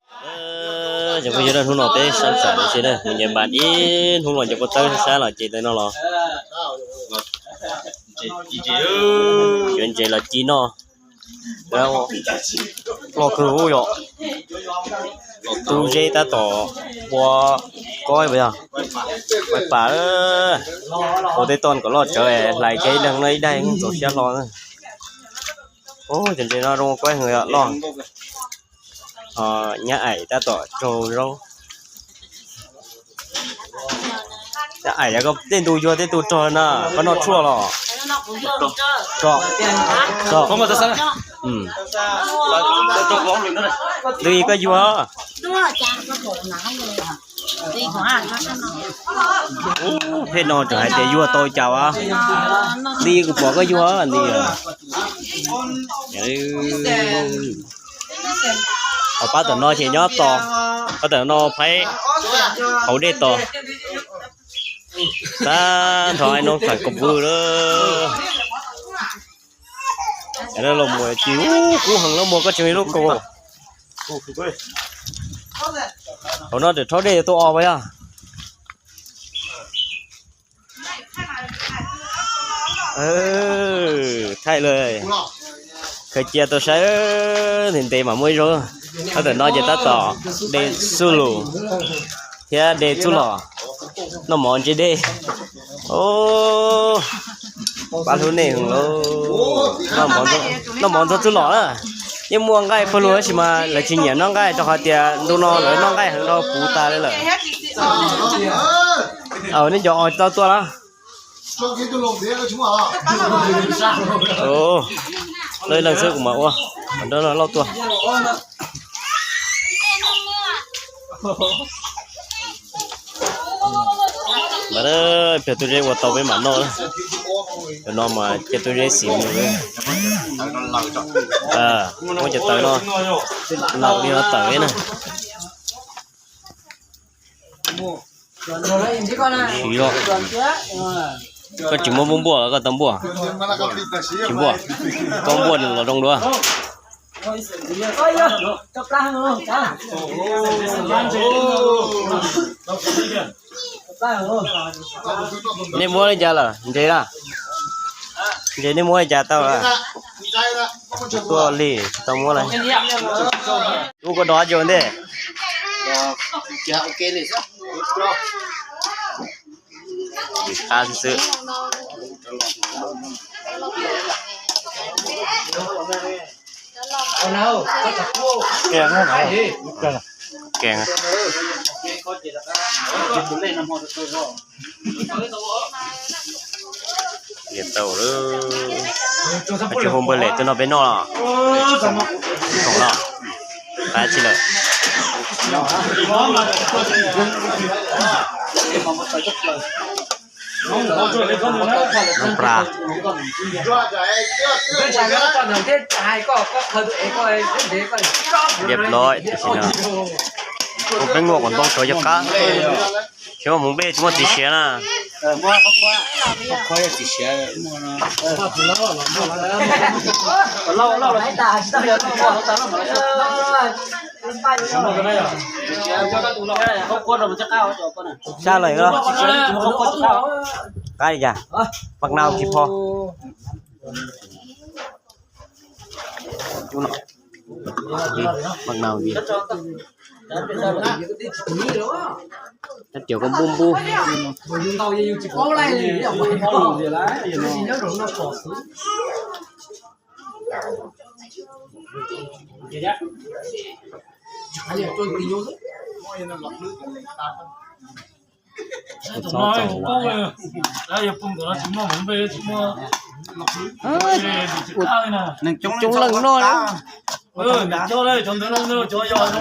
Cov phooj ywg, hnub no peb sab tsam no tsis na, mus nce npas ib hnub los nce koj tawb sab los ces ntawm no los yuav ntses los ci noj. Loj kawg yom. Tub zeb tab tom ua kob yog pais pas ua tej toj kom loj tsawv, hlais kiag ib leeg no ib daig txaus siab hlo. Cov ntses no zoo kob heev loj. Nyab aim tab tom raug zaub. Nyab aim, yog koj tej ntu yuag tej ntu rog na, koj noj tshuaj los? Twb koj yuag. Pheej no tseem hais tias yuag tau cas as. Nti kuv pom koj yuag nti. Ho pab tom no ces nyob tos, pab tom no phaib hauv dej tos. Tab nrho ai no fam kom pw lawm. Los mus tsis, kub heev lawm, muaj koj tsis muaj lub kaus. Hauv no tseem rhaub dej yuav tuaj os puas yog? Thaij lawm, khaws cia tau saib, ntev ntev mas muaj ib zaug. Tab tom no ces tab tom de xub lus thiab de txuj lom, noj mov ntse dej. Pab hlub nej heev lauj. Noj mov ntxuag txuj lom na. Yeej muaj nqaij pawg lug tab sis mas lawv tsis nyiam noj nqaij rau qhov tias ntu no lawv noj nqaij heev rau puv tas li lawm. Nej cov os tau tuaj lawm. Lawv ib leeg xwb kuv mam ua, kom nrog lawv lauj tuaj. Mas pliag tub zeb ua tau peb mam noj. Tam no mas cia tub zeb xim mus. Muab cov taws no, laus li no tawm na. Siv los. Koj tsis muab npuaj los koj tau npuaj? Tsis npuaj. Koj npuaj los zoo dua. Nej muab li cas lawm ntses na? Ntses nej muab li cas tau lawm? Tuaj li tsis tau muab li. Ub, koj dov cov ntej. Qab xwb xwb. Keej. Tau lawm. Tsis hu npawg Lem tuaj nrog peb noj los? Khoom los? Qab tsi lawm? Npla. Riam loj tam sim no. Ua peb muaj kom ntoo tshuav cov qab. Tsis muaj hmoov nplej tsis muaj txiv siav na. Sab lawm. Qab li cas? Paj nau tsis pho. Paj nau li. Cov koj npub npub. Coob leej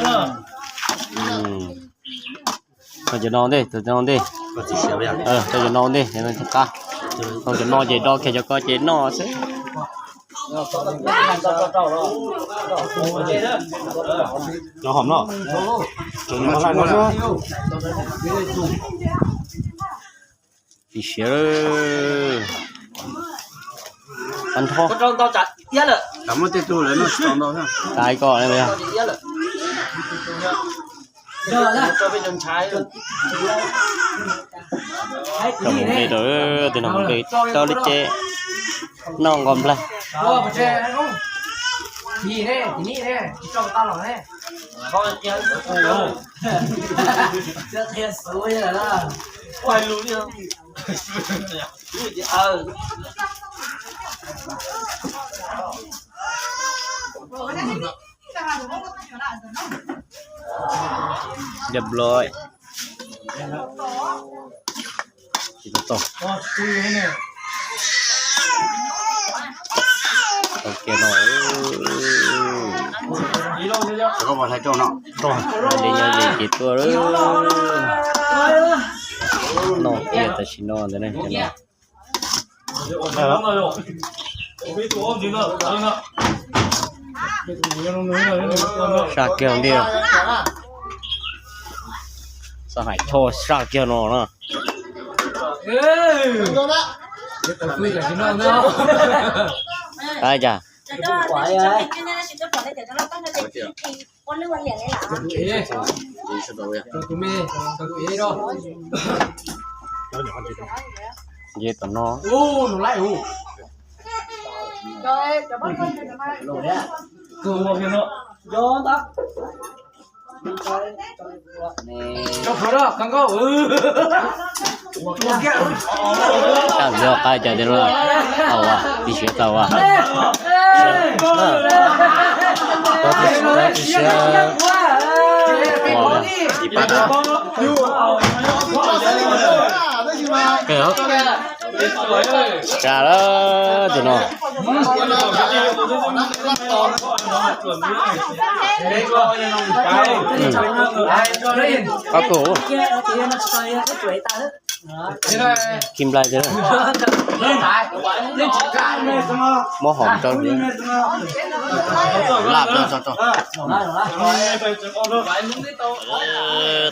no. Tau cov no ntej, tau cov no ntej. Tau cov no ntej, qab. Tau cov no ces do kiag cov ko ces noj xwb. Cov hom no. Tsis siav. Tag nrho. Muaj tej tug lawv noj tsis tau ntau. Tais ko. Coj mus nplej rau, tus no mus nplej tau li ces noj nqos nplej. Ncaj nplo. Tsis tau tau. Tau kiag no. Li nyob li ces tuaj noj kiag tam sim no ntawd ne. Saj kiag ntiag. Xav hais choj saj kiag no na. Ai cas. Nce tom no. Saj yog qab cas tiag lauj. Tau as, tib siab tau as. Tib siab. Tsa lawm tus no. Qab kaum. Khi nplai tiag. Muab hom tso. Laj tso tso tso.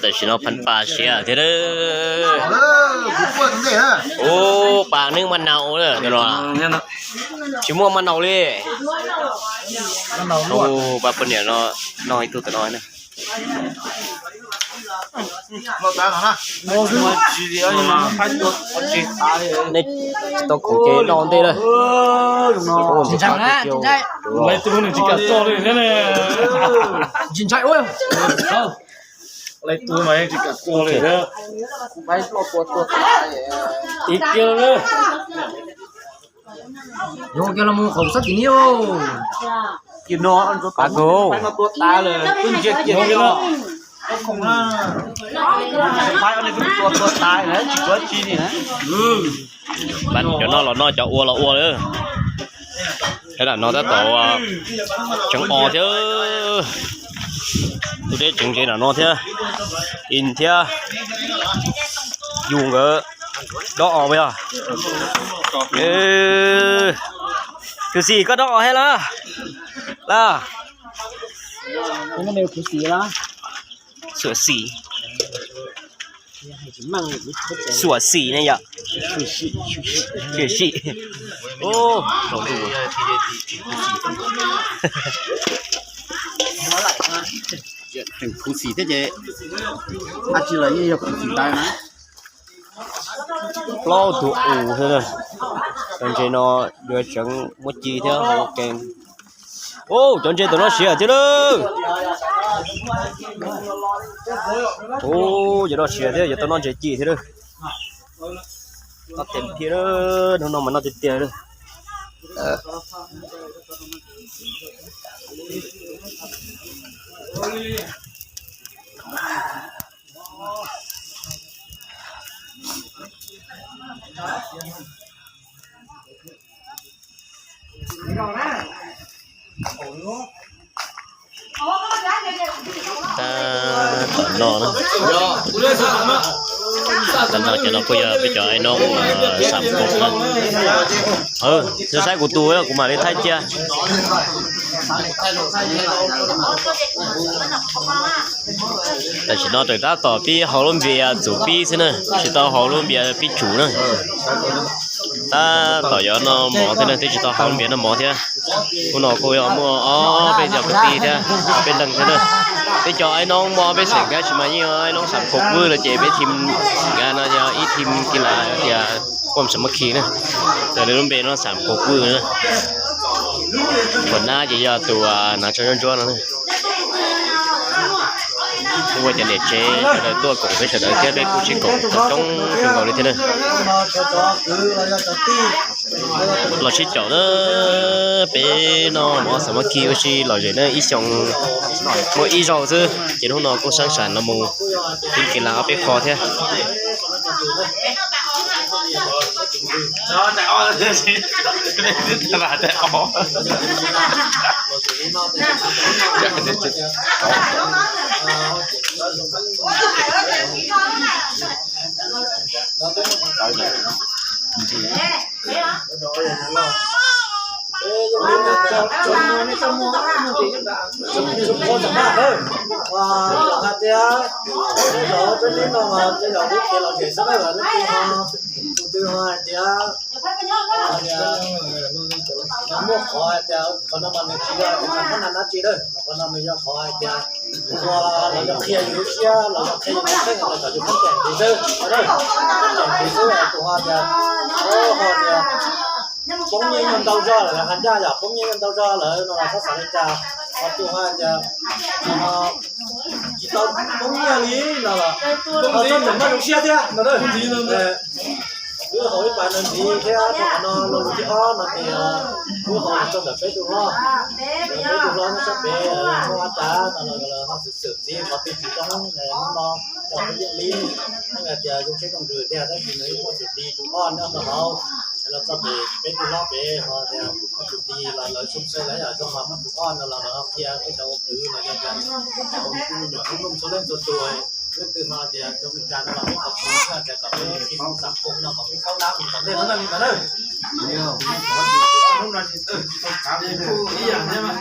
Tam sim no phan pas siav thiab. Ub, pas neeg maj naus lawm tus no. Tsis muaj maj naus li. Ub, pab poj niam no noj ib tug tom no na. Nej tsis tau khoom ces noj ua ntej lawm. Tsis ntshai. Ib kiag lawm. Yuav kiag los mus qhov sab tim ni. Pab kawg. Cov noj los noj, cov ua los ua lawm. Tab lam no tab tom tseev os thiab. Tus deb tseev ntses nram no thiab. In thiab yus nkawd dob os yog. Khuv xim koj dob os thiab lawm. Lawm. Xuam xim. Xuam xim ne yom. Xuam xim. Khuv xim thiab ces, a tsis lawv yeej yog khuv xim tas na. Plaub tug us xwb. Cov ntses no yuav tseev muab ci thiab ua ke. Ub, cov ntses tom no siav thiab lawm. Ub, cov no siav thiab, yuav tau noj ntses ci thiab lawm. Noj tes thiab, hnub no mas noj tiag tiag lawm. Tam no na, tam no cov no kuj yog peb cov ai no xam kos na. Saib kuv tus, kuv mam li thaij cia. Tam sim no tseem tab tom pib haus lub npias txuv pib xwb na, tsis tau haus lub npias pib tsuv na. Tab tom yuav noj mov thiab na, twb tsis tau haus lub npias noj mov thiab. Hnub no kuj yog muaj ob peb cov kwv tij thiab peb leeg thiab na. Peb cov aib noob muaj peb xeem tab sis mas yeej aib noob xam khaus vwj no ces peb thim nkawd no yog ib thim kiv las tias kuam xam mab khi na, raws li lub npe no xam khaus vwj na. Tus nab ces yog tus hnav tsho ntsuab ntsuab no. Kuj ua cov niam tsev sawv daws tuaj koom peb sawv daws thiab peb kuj sib koom coob kawg nkaus li thiab na. Los sib caum na, peb noj mov xam mab khi ua si lom zem na, ib xyoo muaj ib zaug xwb ces hnub no kuj sab sam no mus thim kiv las ob peb qho thiab. Hais tias, peb no mas tej zaum lub kev lom zem xwb na, leej twg ho, tus twg ho hais tias, muaj qhov hais tias qhov no mas nws tsis yog tus muaj nab dab tsi lawm, qhov no nws yog qhov hais tias ua los yog qhia yus lub siab los yog qhia yus lub neej los kom yus poob keem ntxiv xwb, poob keem ntxiv xwb. Tus ho tias, ho tias poob nyiaj nyuag ntau zog lawm, hais ncaj yom, poob nyiaj nyuag ntau zog lawm no los txhob xav li cas, ho tus ho tias tsis tau poob nyiaj li no los ho txhob tseem muaj lub siab thiab no. Wb haus ib pas no ntxiv thiab rau qhov no los lus thib ob no ces wb haus rau ntawm peb tus hlob, peb tus hlob nyob sab pem muaj a tas no los ho xwm xwm ntxiv qhov twg tsis zoo hnub no coj peb yeej li. Hais tias zoo siab zoo ntsws tiag tab sis nws muaj tus di tus oj nyob rau hauv. Los txog pem peb tus hlob pem ho tias muaj tus di los lawv xub xeeb lawv yam zoo mas muaj tus oj no los lawv ho qhia peb cov ua kwv los yog tias ua kuj me nyuam tub nug txhua leej txhua tus, leej twg no tias zoo li cas no los peb qhov txhua tias kom peb tsis tau xam pom no kom peb khaub hlab mus tom ntej no na li ntawd na. Ib yam thiab mas.